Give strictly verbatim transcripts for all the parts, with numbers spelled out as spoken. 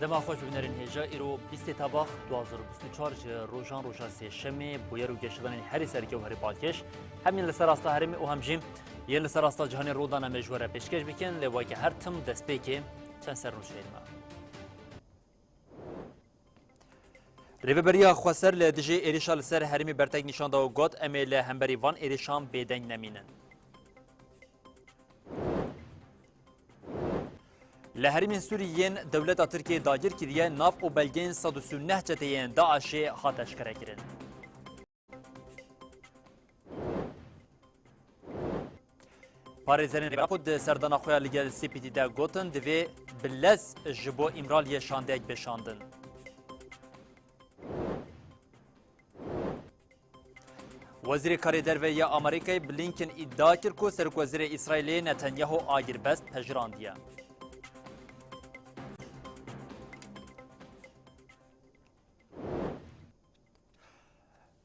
Dema xweş bibînerên hêja, îro bîstê Tebax du hazar û bîst û çar ji rojan roja sêşemê, bûyer û geşedanên herî sereke û herî balkêş, hem yên li ser asta herêmê û hem jî yên li ser asta cihanê rodan em ê ji we re pêşkêş bikin, lê weke her tim destpêkê çend sernûçeyên me. Rêveberiya Xweser li dijî êrîşa li ser herêmê bertek nîşan da û got, em ê li hemberî van êrîşan bêdeng nemînin. Li herêmên Sûrî yên dewleta Tirkiyê dagir kiriye, nav û belgeyên sed û sî û neh çeteyên DAIŞê hat eşkerekirin. Parêzerên Rêbertiya Kurd di serdana xwe ya li gel C P T de gotin, divê bi lez ji bo Îmraliyê şandeyek bê şandin. Wezîrê Karê Derve ya Amerîkayê Blinken îdia kir ku Serokwezîrê Îsraîlê Netanyahu agirbest pejirandî ye.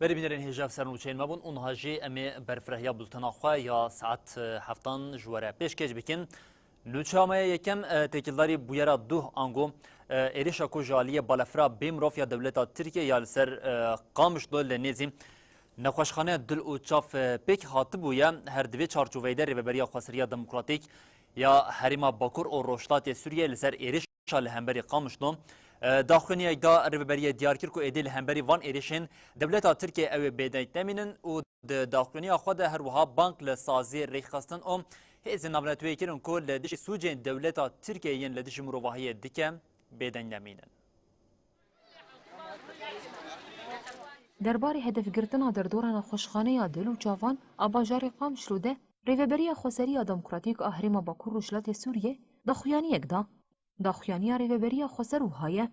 Berî bînerên hêja, ev sernûçeyên me bûn û niha jî em ê berfirehîya bultena xwe ya saet heftan ji we re pêşkêş bikin. Nûçeya me ya yekem, e, têkildarî bûyera duh ango, e, êrişa ku ji aliyê balefira bê mirov ya dewleta Tirkiyê ya li ser, e, Qamişlo li nêzî nexweşxaneya dil û çav, e, pêk hatibûye. Her di vê çarçoveyê de Rêveberiya Xweseriya Demokratîk ya Herêma Bakur û Rojhilatê Sûriyê li ser êrişa li hemberî Qamişlo, e, daxuyaniyek da. Rêveberiyê diyar kir ku êdî li hemberî van êrişên dewleta Tirkiyê ew ê bêdeng nemînin û di daxuyaniya xwe de her wiha bang li saziyê rêkxistin û hêzên navneteweyî kirin ku li dijî sûcên dewleta Tirkiyê yên li dijî mirovahiyê dike bêdeng nemînin. Derbarê hedefgirtina derdora nexweşxaneya dil û çavan a bajarê Qamişlo de Rêveberiya Xweserî ya Demokratîk a Herêma Bakur Rojhilatê Sûriyê daxuyaniyek da. Daxuyaniya Rêveberiya Xweser wiha ye.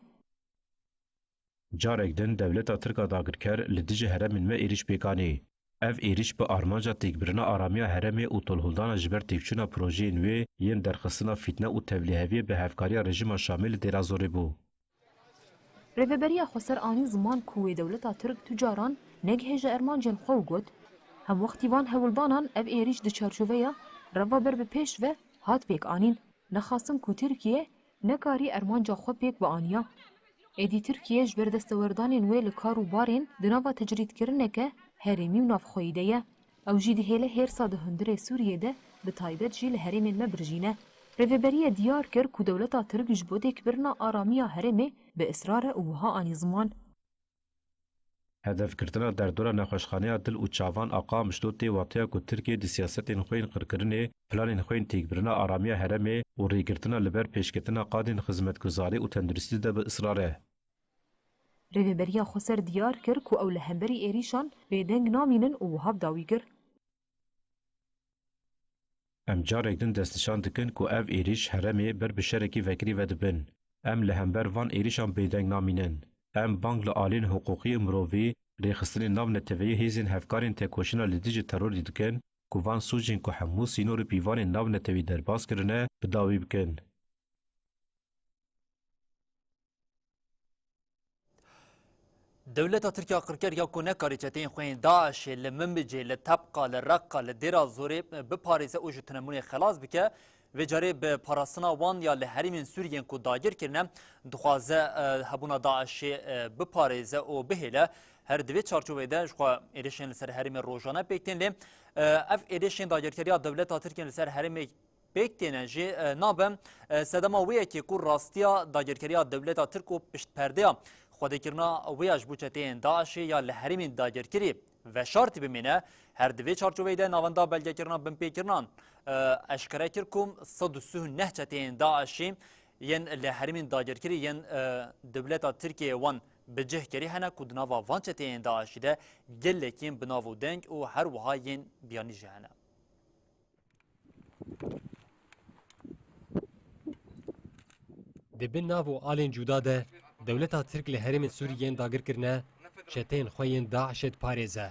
Carek din dewleta Tirk a dagirker li dijî herêmên me êrîş pêk anî. Ev êrîş bi armanca têkbirina aramiya herêmê û tolhildana ji ber têkçûna projeyên wê yên derxistina fîtne û tevlîheviyê bi hevkariya rejîma Şamê li Dêra Zorê bû. Rêveberiya Xweser anî ziman ku wê dewleta Tirk tu caran negihêje armancên xwe û got, Hemwextî van hewldanan ev êrîş di çarçoveya reva ber bi pêş ve hat pêk anîn. Nexastin ku Tirkiye nekarî armanca xwe pêk bianiya. Êdî Tirkiye ji ber destewerdanên wê li kar û barên di nava tecrîdkirineke herêmî û navxweyî de ye. Ew jî dihêle hêrsa di hundirê Sûriyê de bi taybet jî li herêmên me birjîne. Rêveberiyê diyar kir ku dewleta Tirk ji bo têkbirina aramiya herêmê bi israr e û wiha anî ziman. Hedefgirtina derdora nexweşxaneya dil û çavan a Qamişlo tê wateya ku Tirkiye di siyasetên xwe yên qirkirinê, planên xwe yên têkbirina aramiya herêmê û rêgirtina li ber pêşketina qadên xizmetguzarî û tenduristî de bi israr e. Rêveberiya Xweser diyar kir ku ew li hemberî êrîşan bêdeng namînin û wiha bi dawî kir. Em carek din destnîşan dikin ku ev êrîş herêmê ber bi şerekî vekirî vedibin. Em li hember van êrîşan bêdeng namînin. Em bang li aliyên hiqûqî û mirovî, rêxistinên navneteweyî, hêzên hevkarên tekoşîna li dijî terorî dikin ku van sûcên ku hemû sînor û pîvanên navnetewî derbas kirine, bi dawî bikin. Dewleta Tirk a qirker ya ku nekarî çeteyên xwe yên DAIŞê li Minbicê, li Tebqa, li Reqa, li Dêra Zorê biparêze û ji tunebûnê xelas bike, vê carê bi parastina wan ya li herêmên Sûriyê yên ku dagir kirine, dixwaze, e, hebûna DAIŞê, e, biparêze û bihêle. Her di vê çarçoveyê de ji xwe êrişên li ser herêmê rojane pêk tên lê, e, ev êrişên dagirkeriya dewleta Tirk yên li ser herêmê pêk têne jî, e, nabe, e, sedema wê yekê ku rastiya dagirkeriya dewleta Tirk û piştperdeya xwedêkirina wê ya ji bo çeteyên DAIŞê ya li herêmên dagirkirî veşartî bimîne. Her di vê çarçoveyê de navenda belgekirina binpêkirinan, e, eşkere kir ku sed û sî û neh çeteyên DAIŞê yên li herêmên dagirkirî yên, e, dewleta Tirkiyeyê wan bi cih kirî hene ku di nava van çeteyên DAIŞê de gelekî yên bi nav û deng û her wiha yên biyanî jî hene. Di bin nav û alên cuda de dewleta Tirk li herêmên Sûrî yên dagir kirine, çeteyên xwe yên DAIŞê diparêze.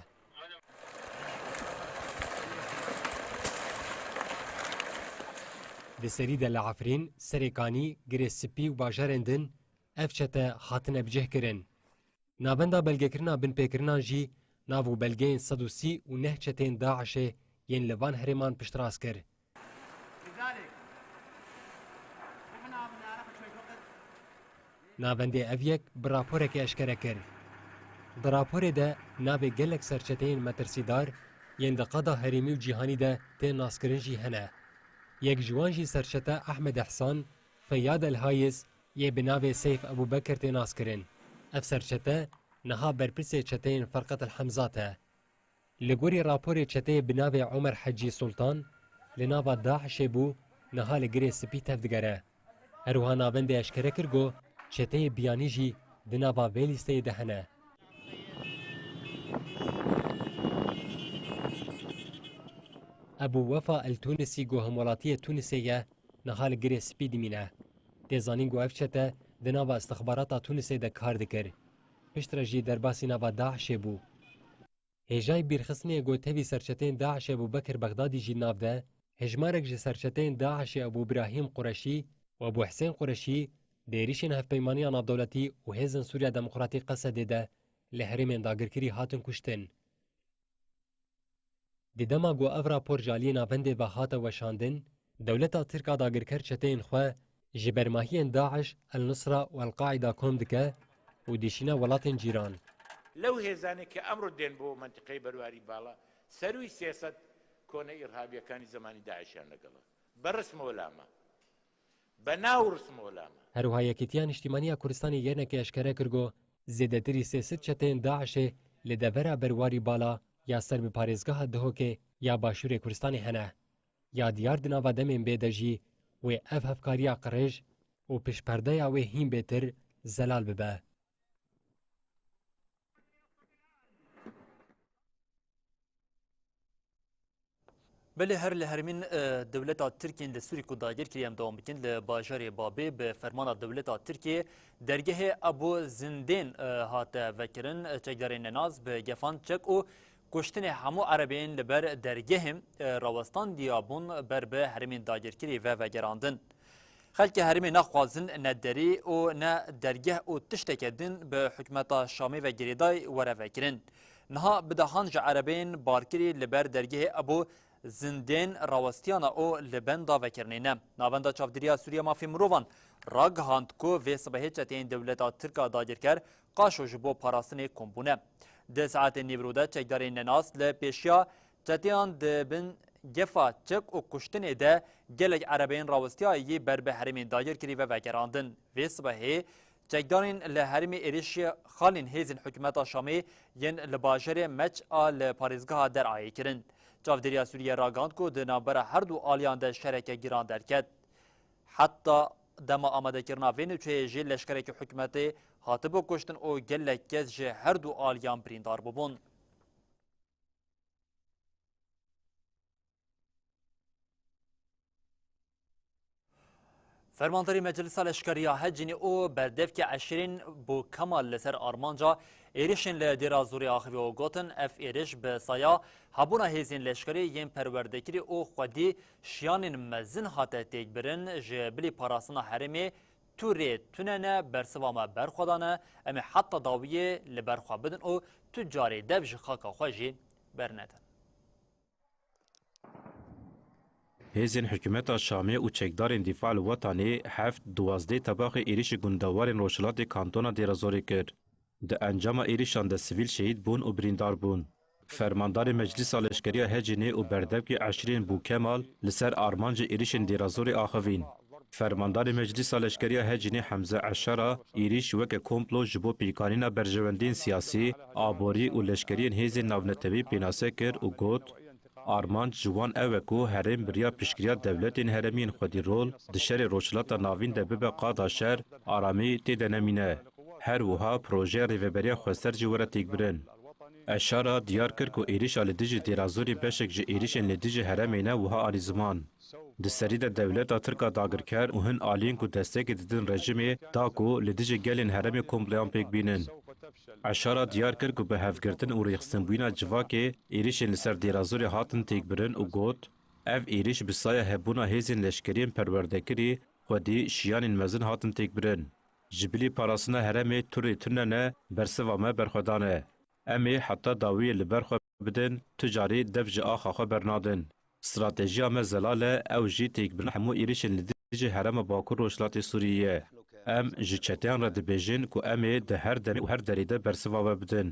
Di serî de li Efrîn, Serê Kanî, Girê Spî û bajarên din ev çete hatine bicihkirin. Navenda belgekirina binpêkirinan jî nav û belgeyên sed û sî û neh çeteyên DAIŞê yên li van herêman piştrast kir. لذلك نحن بنعرف شوي فقط Navendê ev yek bi raporekê eşkere kir. Di raporê de navê gelek serçeteyên metirsîdar yên di qada herêmî û cîhanî de tên naskirin jî hene. Yek ji wan jî serçete Ehmed Ehsan, Feyyad El Hayiz, yê bi navê Seyf Ebû Bekir tê naskirin. Ev serçete niha berpirsê çeteyên Ferqet El Hemzat e. Li gorî raporê çeteyê bi navê Omer Hecî Sultan, li nava DAIŞê bû, niha li Girê Spî tevdigere. Her wiha navendê eşkere kir ku çeteyê biyanî jî di nava vê lîsteyê de hene. Ebû Wefa El Tunisî ku hemwelatiyê Tunisê ye, niha li Girê Spî dimîne. Tê zanîn ku ev çete di nava istixbarata Tunisê de kar dikir. Piştre jî derbasî nava DAIŞê bû. Hêjayî bîrxistinê ku tevî serçeteyên DAIŞê Ebû Bekir Bexdadî jî nav de, hejmarek ji serçeteyên DAIŞê Ebû Birahîm Qureşî û Ebû Hisên Qureşî di êrîşên Hevpeymaniya Navdewletî û Hêzên Sûriya Demokratîk, Qesedê de li herêmên dagirkirî hatin kuştin. Di dema ku ev rapor ji aliyê navendê ve hate weşandin, dewleta Tirk a dagirker çeteyên xwe ji bermahiyên DAIŞ, El Nusra û El Qaîda kom dike û dişîne welatên cîran. Lew hêzanê ke emro dên bo mentiqeyê berwarî bala, serûyî sê sed kone îrhabiyekani zemanî DAIŞiyan legela. Be rism û lama. Be nav û rism û lama. Her wiha Yekîtiya Niştîmaniya Kurdistanê yenekê eşkere kir ku zêdetirî sê sed çeteyên DAIŞê li devera berwarî bala ya ser bi parêzgeha Dihokê ya Başûrê Kurdistanê hene. Ya diyar di nava demên bê de jî wê ev hevkariya qirêj û piştperdeya wê hîn bêtir zelal bibe. Belê, her li herêmên, e, dewleta Tirkiyê yên li Sûrî ku dagir kiriye, em dewam bikin. Li bajarê Babê bi fermana dewleta Tirkiyê dergehê Ebû Zindên, e, hate vekirin. Çekdarên nenas bi gefan çek û kuştinê hemû erebeyên li ber dergehê, e, rawestandiya bûn ber bi herêmên dagirkirî ve vegerandin. Xelkê herêmê naxwazin ne derî û ne dergeh û tişteke din bi hikûmeta Şamê ve girêdayî were vekirin. Niha bi dehan ji erebeyên barkirî li ber dergehê Ebû Zindên rawestiyane û li benda vekirinê ne. Navenda Çavdêriya Sûriya Mafê Mirovan ragihand ku vê sibehê çeteyên dewleta Tirk a dagirker qaşo ji bo parastinê kom bûne. Di saetên nîvro de çekdarên nenas li pêşiya çeteyan di bin gefa çek û kuştinê de gelek erebeyên rawestiyayî ber bi herêmên dagirkirî ve vegerandin. Vê sibehê çekdarên li herêmê êrişî xalên hêzên hikûmeta Şamê yên li bajarê Meç a li parêzgeha Derayê kirin. Çavdêriya Sûriyê ragihand ku di navbera her du aliyan de şereke giran derket. Heta dema amadekirina vê nûçeyê jî leşkerekî hikûmetê hatibû kuştin û gelek kes ji her du aliyan birîndar bûbûn. Fermandarê Meclisa Leşkeriya Hecinê û berdevkê eşîrên Bû Kemal li ser armanca êrişên li Dêra Zorê axivî û gotin, ev êriş bi saya hebûna hêzên leşkerî yên perwerdekirî û xwedî şiyanên mezin hate têkbirin, ji bilî parastina herêmê tu rê tune ne, bersiva me berxwe dane, em ê heta dawiyê li ber xwe bidin û tu carê dev ji xaka xwe jî bernedin. Hêzên hikûmeta Şamê û çekdarên Dîfa li Wetanê heft, duwazdeh Tebaxê êrişî gundewarên rojhilatê kantona Dêra Zorê kir. Di encama êrişan de sivîl şehîd bûn û birîndar bûn. Fermandarê Meclisa Leşkeriya Hecinê û berdevkê eşîrên Bû Kemal li ser armancê êrişên Dêra Zorê axivîn. Fermandarê Meclisa Leşkeriya Hecinê Hemze Eşara êrîş weke komplo ji bo pêkanîna berjewendiyên siyasî, aborî û leşkeriyên hêzên navnetewî pênase kir û got, armanc ji wan ew e ku herêm bi riya piştgiriya dewletên herêmî yên xwedî rol di şerê Rojhilata Navîn de bibe qada şer, aramî tê de nemîne. Her wiha projeya Rêveberiya Xweser jî were têkbirin. Eşara diyar kir ku êrişa li dijî Dêrazorê beşek ji êrişên li dijî herêmê ne wiha anî ziman. Di serî de dewleta Tirk a dagirker û hin aliyên ku destekê didin rejimê da ku li dijî gelên herêmê komployan pêk bînin. Eşara diyar kir ku bi hevgirtin û rêxistinbûyîna civakê êrişên li ser Dêrazorê hatin têkbirin û got, ev êriş bi saya hebûna hêzên leşkeriyên perwerdekirî xwedî şiyanên mezin hatin têkbirin. Ji bilî parastina herêmê tu rê tune ne, bersiva me berxwedan e. Em ê heta dawiyê li ber xwe bidin, tu carî dev ji axa xwe bernadin. Stratejiya me zelal e, ew jî têkbirina hemû êrişên li dijî herêma Bakur Rojhilatê Sûriyê ye. Em ji çeteyan re dibêjin ku em ê di her demê û her derê de bersiva we bidin.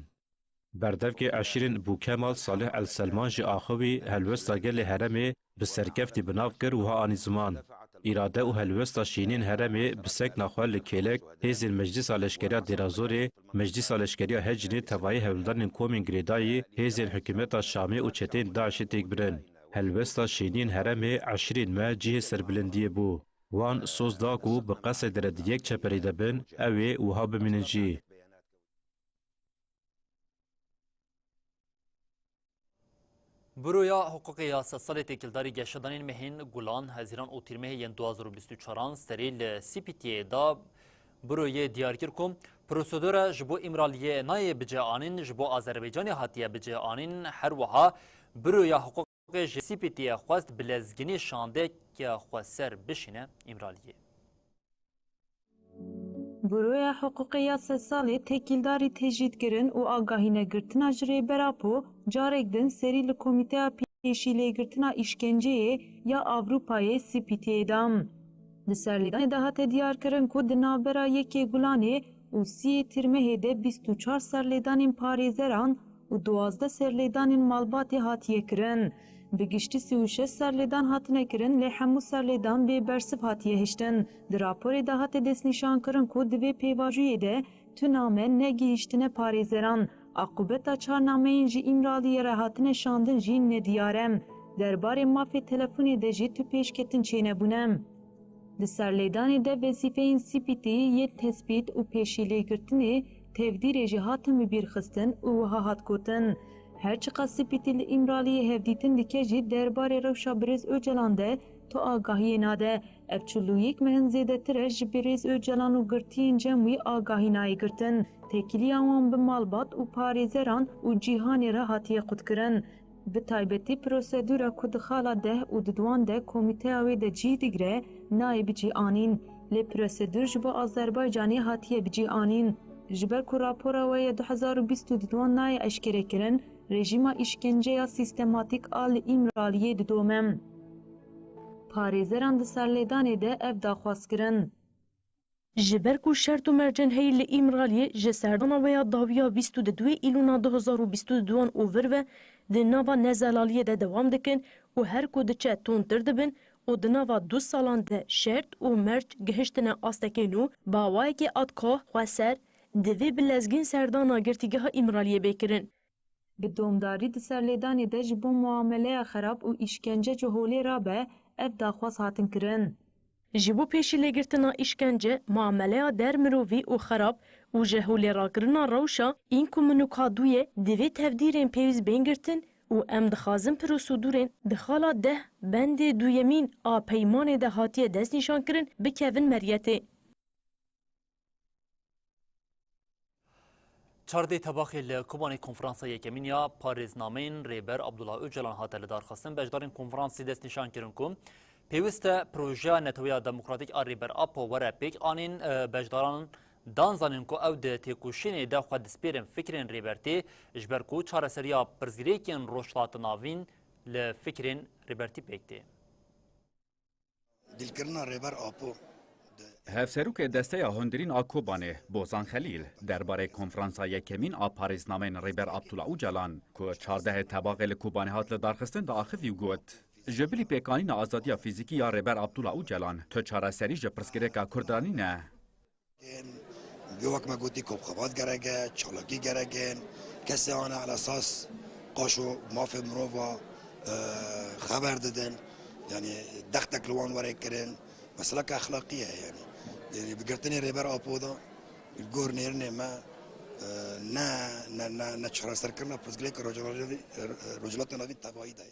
Berdevkê eşîrên Bûkemal Salih El Selman jî axivî helwesta gelê herêmê bi serkeftî bi nav kir û wiha anî ziman, Îrade û helwesta şînên herêmê bi sekna xwe li kêlek hêzên Meclîsa Leşkeriya Dêrazorê, Meclîsa Leşkeriya Hecinê tevayî hewldanên komên girêdayî, hêzên hikûmeta Şamê û çeteyên DAIŞê têk birin. Helwesta şînên herêmê eşîrên me cihê serbilindiyê bû. Wan soz da ku bi qesê de re di yek çeperê de bin, ew ê wiha bimînin jî. Buroya Hiqûqê ya Sed Salê Têkildarî Geşedanên Mehên Gulan, Hezîran û Tîrmehê yên du hazar û bîst û çaran serî li C P T'ê da. Buroyê diyar kir ku prosedura ji bo Îmraliyê nayê bicianîn, ji bo Azerbaycanê hatiye bicianîn. Her wiha Buroya Hiqûqê ji C P T'ê xwest bi lezginî şandeke xweser bişîne Îmraliyê. Buroya Hiqûqê ya Sed Salê Têkildarî Tecrîdkirin û Agahînegirtina ji Rêber Apo carek din serî li Komîteya Pêşîlêgirtina Îşkenceyê ya Ewropayê, C P T'ê da. Di serlêdanê de hate diyarkirin ku di navbera yekê Gulanê û sîyê Tîrmehê de bîst û çar serlêdanên parêzeran û duwazdeh serlêdanên malbatê hatiye kirin. Bi giştî sî û şeş serlêdan hatine kirin, lê hemû serlêdan bê bersiv hatiye hiştin. Di raporê de hate destnîşankirin ku di vê pêvajoyê de tu name negihîştine parêzeran. Aqûbeta çar nameyên ji Îmraliyê re hatine şandin jî nediyar e. Derbarê mafê telefonê de jî tu pêşketin çênebûne. Di serlêdanê de wezîfeyên C P T'ê yên tespît û pêşîlêgirtinê tevdîrê jî hatin bibîrxistin û wiha hat gotin, Her çiqas C P T li Îmraliyê hevdîtin dike jî derbarê rewşa birêz Ocalan de tu agahiyê nade. Ev çil û yek meh in zêdetir e ji birêz Ocalan û girtiyên cem wî agahî nayê girtin. Têkiliya wan bi malbat û parêzeran û cîhanê re hatiye qutkirin. Bi taybetî prosedûra ku di xala deh û di duwan de komîteya wê de cî digre, nayê bicî anîn. Lê prosedûr ji bo Azerbaycanê hatiye bicî anîn. Ji ber ku rapora we ya du hezar û bîst û duwan nayê eşkerekirin, rejîma îşkenceya sîstematîk a li Îmraliyê didome. Parêzeran di serlêdanê de ev daxwaz kirin. Ji ber ku şert û mercên heyî li Îmraliyê ji serdana we ya dawiya bîst û duwê Îlûna du hezar û bîst û duwan û vir ve di nava nezelaliyê de dewam dikin û her ku diçe tundtir dibin û di nava du salan de şert û merc gihiştine astekê nû, bi awayekê atkah xweser, divê bi lezgîn serdana girtîgeha Îmraliyê bê kirin. Bi domdarî di serlêdanê de ji bo muameleya xerab û îşkence ji holê rabe, ev daxwaz hatin kirin. Ji bo pêşîlêgirtina îşkence, muameleya der mirovî û xerab û ji holê rakirina rewşa înkuminûka dûyê divê tevdîrên pêwîst bên girtin û em dixwazin prosedûrên di xala deh bendê duyemîn a peymanê de hatiye destnîşankirin bikevin meriyetê. Çardeh tebaxê li Kobanê konferansa yekemîn ya parêznameyên Rêber Abdullah Ocalan hate lidarxistin. Beşdarên konferansê destnîşan kirin ku pêwist e projeya Neteweya Demokratîk a Rêber Apo were pêk anîn. Beşdaran dan zanîn ku ew di têkoşînê de xwe dispêrin fikrên Rêbertî, ji ber ku çareseriya pirsgirêkên Rojhilata Navîn li fikrên Rêbertî pêk tê. Dîlkirina Rêber Apo di Hevserokê Desteya Hundirîn a Kobanê, Bozan Xelîl, derbarê konferansa yekemîn a parêznameyên Rêber Abdullah Ocalan, ku çardehê Tebaxê li Kobanê hat lidarxistin, diaxivî û got, Ji bilî pêkanîna azadiya fîzîkî ya Rêber Abdullah Ocalan, tu çareserî ji pirsgirêka Kurd re nîne. Wek me gotî, kopxebat gerek e, çalakî gerek in. Kesê ane elesas qaşo mafê mirova, e, xeber didin. Yanî dextek li wan were kirin. Meseleke exlaqî ye yanî. Yanî bi girtinê Rêber Apo da, li gor nêrînê me, e, ne, ne, ne, ne çareserkirina pirsgirêka Rojhilata Navîn, e, Rojhilata Navîn tevayî de ye.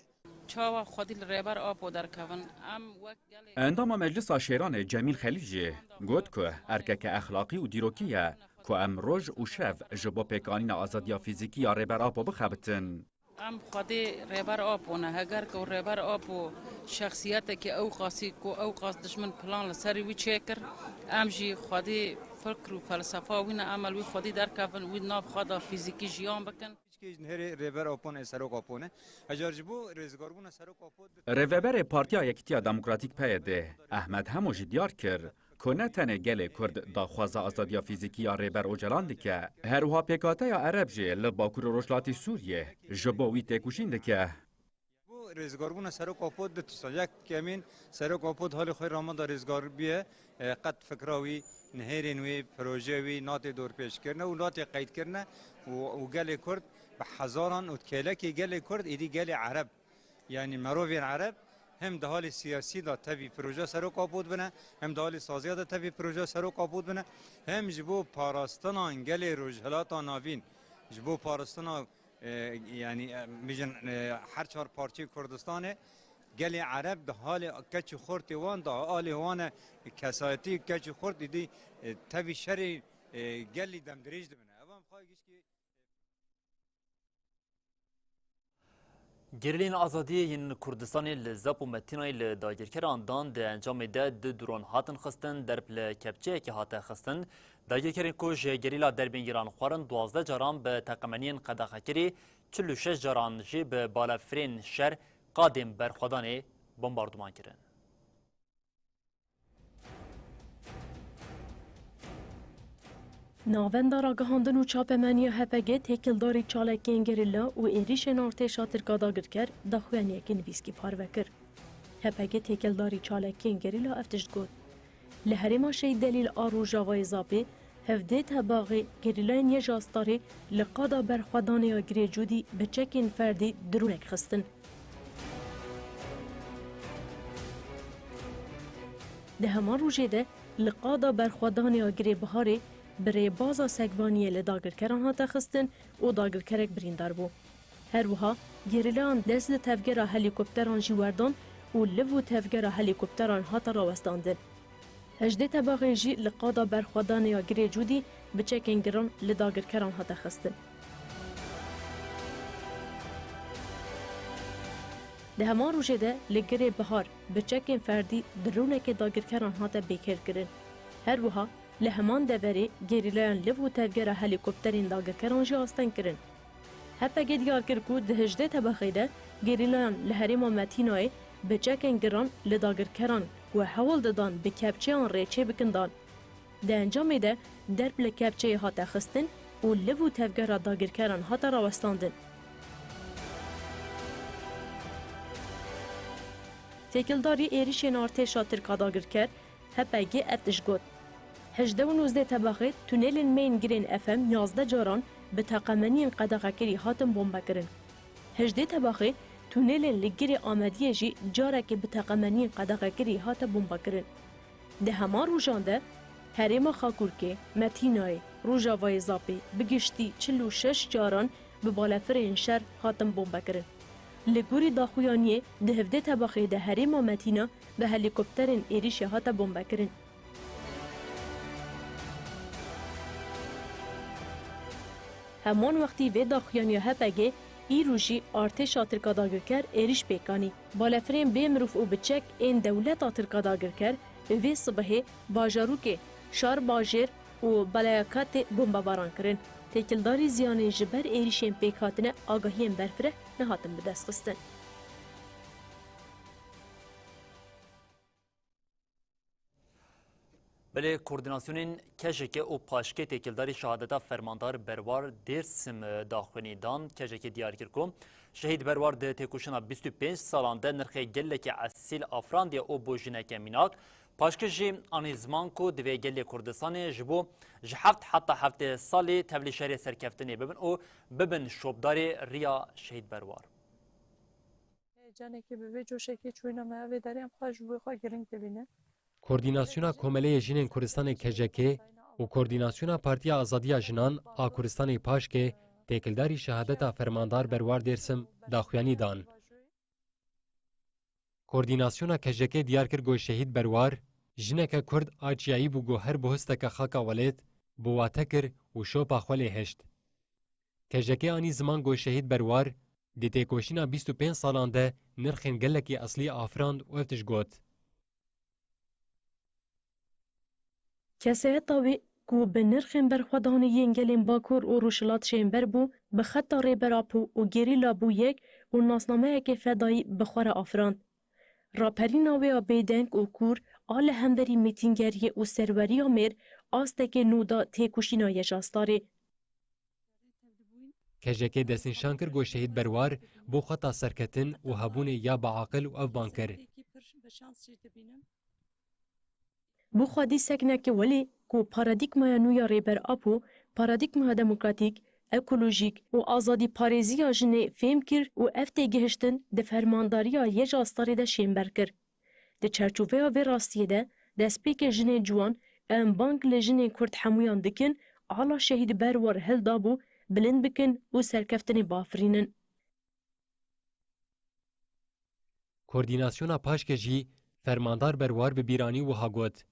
Çawa xwedî li Rêber Apo derkevin? Em wek gelê Endama Meclisa Şêranê Cemîl Xelîl jî got ku erkeke exlaqî û dîrokî ye ku em roj û şev ji bo pêkanîna azadiya fîzîkî ya Rêber Apo bixebitin. Em xwedî Rêber Apo ne. Heger ku Rêber Apo şexsiyetekî ew qasî ku ew qas dijmin plan li serî wî çêkir, em jî xwedî fikr û felsefa wî ne, em li wî xwedî derkevin, wî nav xwe da fîzîkî jiyan bikin. Hîç kêj nihêrê Rêber Apo ne, Serok Apo ne. Hecar ji bo rêzgarbûna Serok Apo di Rêveberê Partiya Yekîtiya Demokratîk, P Y D, Ehmed Hemo jî diyar kir Ku ne tenê gelê Kurd daxwaza azadiya fîzîkî ya Rêber Ocalan dike, her wiha pêkhateya Ereb jî li Bakur û Rojhilatî Sûriyê ji bo wî têkoşîn dike. Bo rêzgarbûna Serok Apo du tiştan. Yek, kemîn Serok Apo di halê xwe rama de rêzgar biye, e, qet fikra wî, nihêrên wî, proje wî natê dorpêçkirine û natê qeydkirine û, û gelê Kurd bi hezaran û kêlekê gelê Kurd, êdî gelê Ereb, yanî merovên Ereb, hem di halê siyasî de tevî proje Serok Apo dibine, hem di halê saziya de tevî proje Serok Apo dibine, hem ji bo parastina gelê Rojhilata Navîn, ji bo parastina e, yanî, e, bijin, e, her çar parçeyê Kurdistanê gelê Ereb di halê keçî xortê wan de, alê wan e, kesayetî keçî xort îdî, e, tevî şerê, e, gelî demdirêj dibine. Ev em xwe gişkî Gerîlên Azadiyê yên Kurdistanê li Zap û Metînayê li dagirkeran dan, di encamê de du dron hatin xistin, derb li kepçeyekê hate xistin. Dagirkerên ku ji gerîla derbên giran xwarin duwazdeh caran bi teqemeniyên qedexekirî, çil û şeş caran jî bi balafirên şer qadên berxwedanê bombarduman kirin. Navenda Ragihandin û Çapemeniya H P G têkildarî çalakiyên gerîla û êrîşên artêşa Tirk a dagirker daxuyaniyeke nivîskî parve kir. H P G têkildarî çalakiyên gerîla ev tişt got: Li herêma Şehîd Delîl a Rojavayê Zapê, hevdê tebaxê gerîlayên Yê Jastarê li qada berxwedanê ya Girê Cûdî bi çekên ferdî dronek xistin. Di heman rojê de li qada berxwedanê ya Girê Biharê bi rêbaza Sekvaniyê li dagirkeran hate xistin û dagirkerek birîndar bû. Her wiha gerîlayan dest li tevgera helîkopteran jî werdan û liv û tevgera helîkopteran hate rawestandin. Hejdê tebaxê jî li qada berxwedanê ya Girê Cûdî bi çekên giran li dagirkeran hate xistin. Di heman rojê de li Girê Bihar bi çekên ferdî dronekê dagirkeran hate bêkêrkirin. Her wiha li heman deverê gerîlayan liv û tevgera helîkopterên dagirkeran jî asteng kirin. H P G diyar kir ku di hejdê tebaxê de gerîlayan li herêma Metînayê bi çekên giran li dagirkeran ku hewl didan bi kepçeyan rê çêbikin dan. Di encamê de derb li kepçeyê hate xistin û liv û tevgera dagirkeran hate rawestandin. Têkildarî êrîşên artêşa Tirk a dagirker, H P G ev tişt got: Hejdeh û nozdeh tebaxê tunelên meyên girên F M yazdeh caran bi teqemeniyên qedexekirî hatin bombekirin. Hejdê tebaxê tunelên li girê Amediyê jî carekê bi teqemeniyên qedexekirî hate bombekirin. Di heman rojan de herêma Xakurkê, Metînayê, Rojavayê Zapê bi giştî çil û şeş caran bi balefirên şer hatin bombekirin. Li gorî daxuyaniyê di hevdê tebaxê de herêma Metîna bi helîkopterên êrîşê hate bombekirin. Heman wextî vê daxuyaniya H P G, îro jî artêşa Tirk a dagirker êrîş pêk anî. Balefirên bê mirov û bi çek ên dewleta Tirk a dagirker vê sibehê bajarokê Şarbajêr û Belayakatê bombebaran kirin. Têkildarî ziyanên ji ber êrîşên pêkhatine agahiyên berfireh nehatin bidestxistin. Belê koordînasyonên K J K û Paşkê têkildarî şehadeta fermandar Berwar Dêrsim daxuyanî dan. K J K diyar kir ku şehîd Berwar di têkoşîna bîst û pênc salan de nirxê gelekî esîl afirandiye û bû jineke mînak. Paşkê jî anî ziman ku divê gelê Kurdistanê ji bo ji heft heta heftê salî tevlî şerê serkeftinê bibin û bibin şopdarê riya şehîd Berwar. Heyecanekî bi vê coşekê çûyîna me evê derê em xwe ji bo xwe girîng dibînin. Koordînasyona Komeleyê Jinên Kurdistanê K J K û Koordînasyona Partiya Azadiya Jinan a Kurdistanê Paşkê têkildarî şehadeta Fermandar Berwar Dêrsim daxuyanî dan. Koordînasyona K J K diyar kir ku şehîd Berwar, jineke Kurd a çiyayî bû ku her bihusteke xaka welêt bi wate kir û şopa xwe lê hişt. K J K anî ziman ku şehîd Berwar di têkoşîna bîst û pênc salan de nirxên gelekî eslî afirand û ev tişt got. Kesayeta wî ku bi nirxên berxwedanê yên gelên Bakur û Rojhilat jênber bû, bi xeta Rêber Apo û gerîla bû yek û nasnameyekê fedayî bi xwe re afirand. Raperîna wê ya bêdeng û kûr a li hemberî mîtîngeriyê û serweriya mêr astekê nû da têkoşîna Yejastarê. K J K destnîşan kir ku Şehîd Berwar bo xwe ta serketin û hebûnê ya biaqil û evban kir. Bo xwedî sekneke welê ku paradîgmaya nû ya Rêber Apo, paradîgmaya demokratîk, ekolojîk û azadîparêziya jinê fêm kir û ev têgihiştin di fermandariya Yejastarê de şênber kir. Di çarçoveya vê rastiyê de, destpêkê jinên ciwan, em bang li jinên Kurd hemûyan dikin, ala Şehîd Berwar hildabû bilind bikin û serkeftinê bafirînin. Koordînasyona Paşke jî Fermandar Berwar bi bîranî wiha got.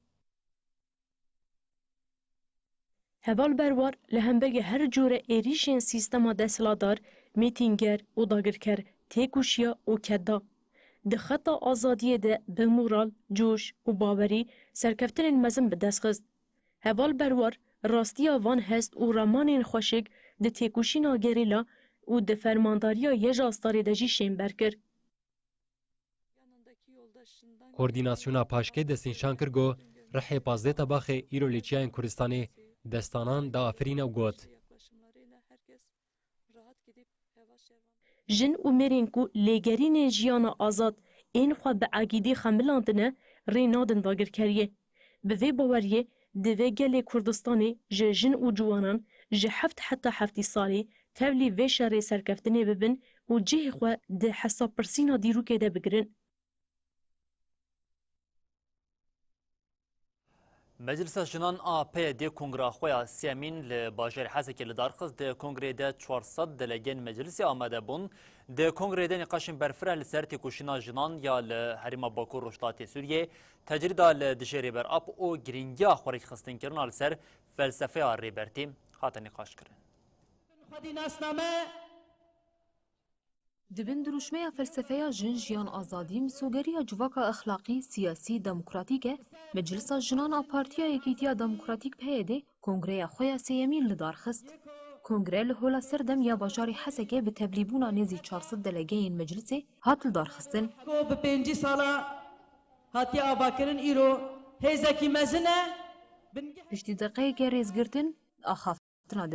Heval Berwar li hemberî her cûre êrîşên sîstema desthilatdar, mîtînger û dagirker têkoşiya û ked da. Di xeta azadiyê de bi moral, coş û bawerî serkeftinên mezin bi dest xist. Heval Berwar rastiya van hest û ramanên xweşik di têkoşîna gerîla û di fermandariya Yejastarê de jî şênber kir. Koordînasyona Paşkê destnîşan kir ku rihê pazdeh Tebaxê îro li çiyayên Kurdistanê destanan diafirîne û got. Jin û mêrên ku lêgerînên jiyana azad ên xwe bi egîdî xemilandine, rê nadin dagirkeriyê. Bi vê baweriyê divê gelê Kurdistanê ji jin û ciwanan ji heft heta heftî salî tevlî vê şerê serkeftinê bibin û cihê xwe di hesabpirsîna dîrokê de bigirin. Meclisa Jinan a P Y D'ê kongra xwe ya sêyemîn li bajarê Hesekê li dar xist. Di kongreyê de çar sed delegên meclisê amade bûn. Di kongreyê de nîqaşên berfireh li ser têkoşîna jinan ya li herêma Bakur Rojhilatê Sûriyê, tecrîda li dijî Rêber Apo û girîngiya xwe rêkxistinkirina li ser felsefeya Rêbertî hate nîqaşkirin. Xwedî nasname. Di bin dirûşmeya felsefeya jin, jiyan, azadî, misogeriya civaka exlaqî, siyasî, demokratîk e, Meclisa Jinan a Partiya Yekîtiya Demokratîk P Y D kongreya xwe ya sêyemîn li dar xist. Kongre li Hola Serdem ya bajarê Hesekê bi tevlîbûna nêzî çar sed delegeyên meclisê hat lidarxistin. Ku bi pêncî sala hatiye avakirin, îro hêzekî mezin e. Bingehê Piştî deqeyeke rêzgirtin, axaftina